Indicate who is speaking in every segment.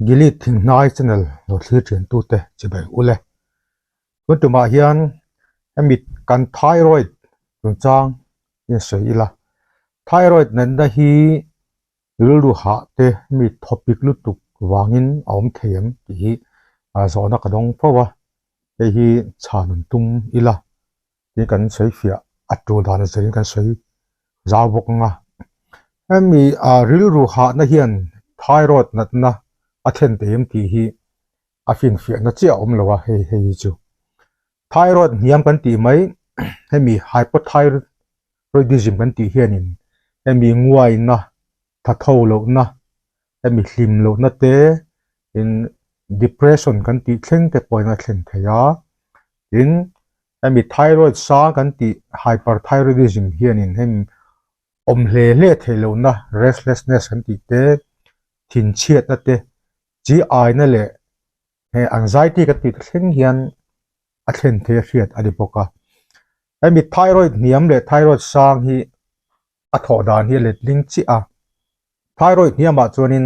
Speaker 1: Gilead Thinghnai channel lo thlir thian tute chibai ule. Tun tumah hian hemi kan thyroid chungchang hi a sawi ila. Thyroid natna hi rilru hah te mi thawpik lutuk vangin a awm thei em tih hi zawhna ka dawng fo a, hei hi chhan an tum ila tih kan sawi fiah a tul dan azirin kan sawi zau bawk ang a. Hemi rilru hahna hian thyroid natna a thlen thei em tih hi a finfiahna chiah a awm lo a hei hei hi chu. Thyroid hniam kan tih mai hemi hypothyroidism kan tih hianin hemi nguaina thatho lohna hemi hlim lohna te in depression kan tih thleng te pawhin a thlen thei a tin hemi thyroid sang kan tih hyperthyroidism hianin hemi awm hle hle theih lohna restlessness kan tih te thinchhiatna te chi aina leh he anxiety kan tih te thleng hian a thlen thei a hriat a ni bawk a. Hemi thyroid hniam leh thyroid sang hi a thawh dan hi a letling chiah a. Thyroid hniamah chuanin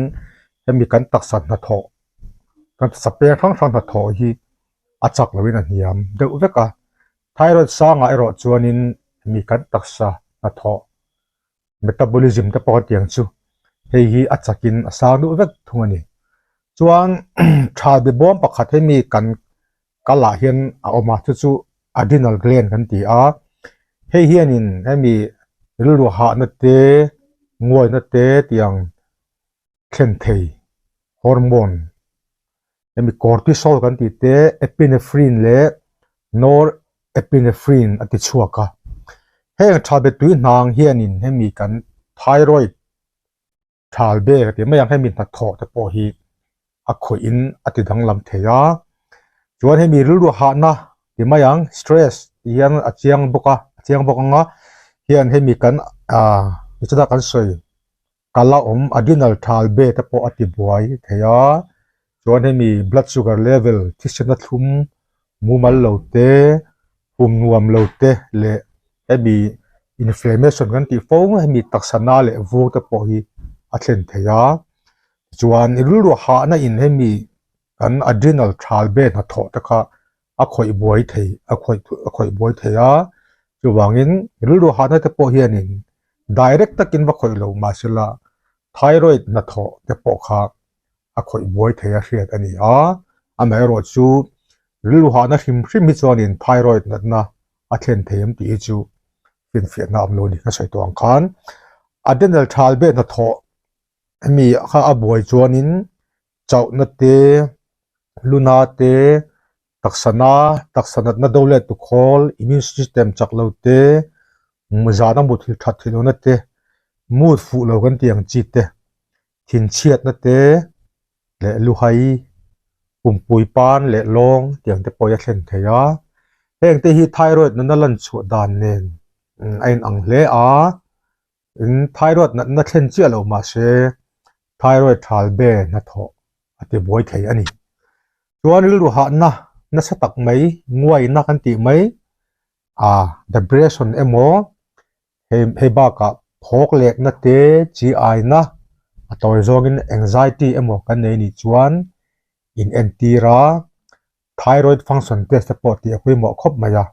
Speaker 1: hemi kan taksa hnathawh, kan taksa peng hrang hrang hnathawh hi a chak loin a hniam deuh vek a. Thyroid sangah erawh chuanin hemi kan taksa hnathawh metabolism te pawh hetiang chu hei hi a chakin a sang duh vek thung a ni. Chuan tha be bawm pakhat hemi kan kalah hian a awm a chu chu adrenal gland kan ti a, hei hianin hemi rilru hahna te nguaina te tiang thlen thei hormone hemi cortisol kan tih te epinephrine leh norepinephrine a ti chhuak a, heng tha be tui hnang hianin hemi kan thyroid thal be ka tih mai ang hemi hnathawh te pawh hi a khawih in a ti danglam thei a, chuan hemi rilru hahna ti mai ang stress tih hian a chiang bawk a a chiang bawk ang a hian hemi kan ah tichuan kan sawi kal a awm adrenal thal be te pawh a ti buai thei a chuan hemi blood sugar level thisen a thlum mumal lo te pum nuam lo te leh hemi inflammation kan tih fo hemi taksa na leh vur te pawh hi a thlen thei a chuan rilru hahna in hemi kan adrenal thal be hnathawh te kha a khawih buai thei a khawih a khawih buai thei a chuvangin rilru hahna te pawh hianin direct takin va khawih lo mahsela thyroid hnathawh te pawh kha a khawih buai thei a hriat a ni a amaherawh chu rilru hahna hrim hrim hi chuanin thyroid natna a thlen thei em tih hi chu finfiahna a awm lo a ni ka sawi tawh ang khan adrenal thal ber hnathawh hemi kha a buai chuanin chauhna te luna te taksa na taksa natna do let tu khawl immune system chak lo te zana muthilh that theih lohna te mood fuh lo kan tih ang chi te thinchhiatna te leh luhai pumpui pan leh lawng tih ang te pawh hi a thlen thei a heng te hi thyroid natna lan chhuah dan nen a inang hle a. In thyroid natna thlen chiah lo mahse thyroid thal be hnathawh a ti buai thei a ni. Chuan rilru hahna nasa tak mai nguaina kan tih mai a depression emaw hei hei bakah phawk lekna te chi aina a tawi zawngin anxiety emaw kan nei nih chuan in entir a thyroid function test te pawh tih a pawimawh khawp mai a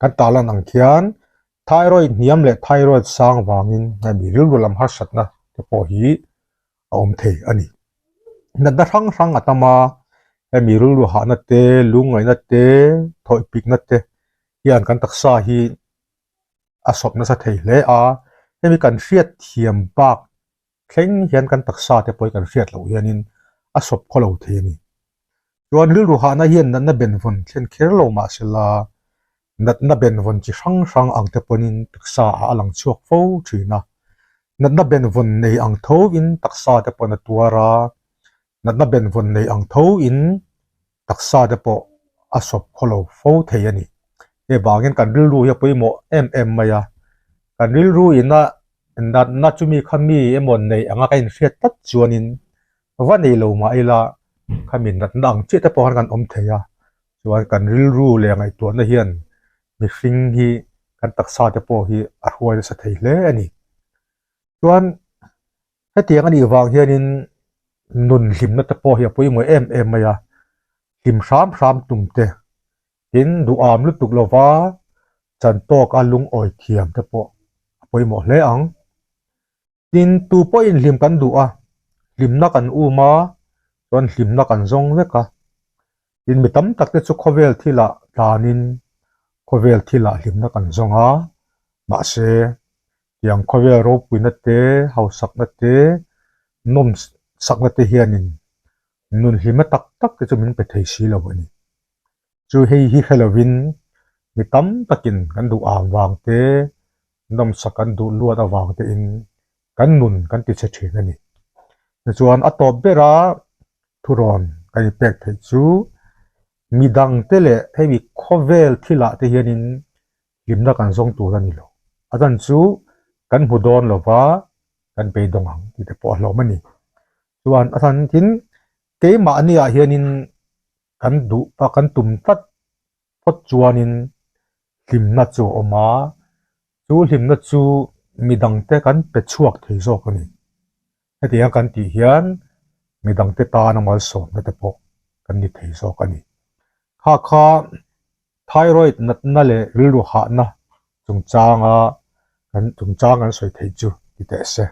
Speaker 1: kan tarlan ang khian Thyroid hniam leh thyroid sang vangin hemi rilru lam harsatna te pawh hi a awm thei a ni. Natna hrang hrang a tam a, hemi rilru hahna te, lungngaihna te, thawihpikna te hian kan taksa hi a sawp nasa thei hle a, hemi kan hriatthiam bak thleng hian kan taksa te pawh hi kan hriat loh hianin a sawp khaw lo thei a ni. Chuan rilru hahna hian natna benvawn thlen kher lo mah sela, natna benvawn chi hrang hrang ang te pawhin taksa ah a lang chhuak fo thin a. Natna benvawn nei ang tho in taksa te pawhin a tuar a, natna benvawn nei ang tho in taksa te pawh a sawp khaw lo fo thei a ni. Hei vangin kan rilru hi a pawimawh em em mai a, kan rilru ina natna chumi kha mi emaw nei anga ka inhriat tlat chuanin va nei lo mah ila khami natna ang chiah te pawh khan kan awm thei a, chuan kan rilru leh ngaihtuahna hian mihring hi kan taksa te pawh hi a hruai nasa thei hle a ni. Chuan hetiang a nih vang hianin. Nun hlimna te pawh hi a pawimawh em em mai a, hlim hram hram tum te, tin duham lutuk lova chan tawk a lungawi thiam te pawh a pawimawh hle ang. Tin, tu pawhin hlim kan duh a, hlimna kan um a, chuan hlimna kan zawng vek a. Tin, mi tam tak te chu khawvel thilah tlanin khawvel thilah hlimna kan zawng a, mahse, tiang khawvel ropuina te, hausakna te, nawm sakna te hianin nun hlimna tak tak te chu min pe thei si lo a ni. Chu hei hi hre lovin mi tam takin kan duh ang vang te, nawmsak kan duh luat avang tein kan nun kan ti chhe thin a ni. Tichuan a tawp bera thurawn kan inpek theih chu midangte leh hemi khawvel thilah te hianin hlimna kan zawng tur a ni lo. A chan chu kan hmu dawn lova kan beidawng ang tih te pawh a hlawm a ni. Chuan a chan tin keimahniah hianin kan duh a kan tum tlat phawt chuanin hlimna chu a awm a, chu hlimna chu midangte kan pe chhuak thei zawk a ni. Hetiang a kan tih hian midangte tana malsawmna te pawh kan ni thei zawk a ni. Kha kha thyroid natna leh rilru hahna chungchanga kan chungchang kan sawi theih chu ti teh se.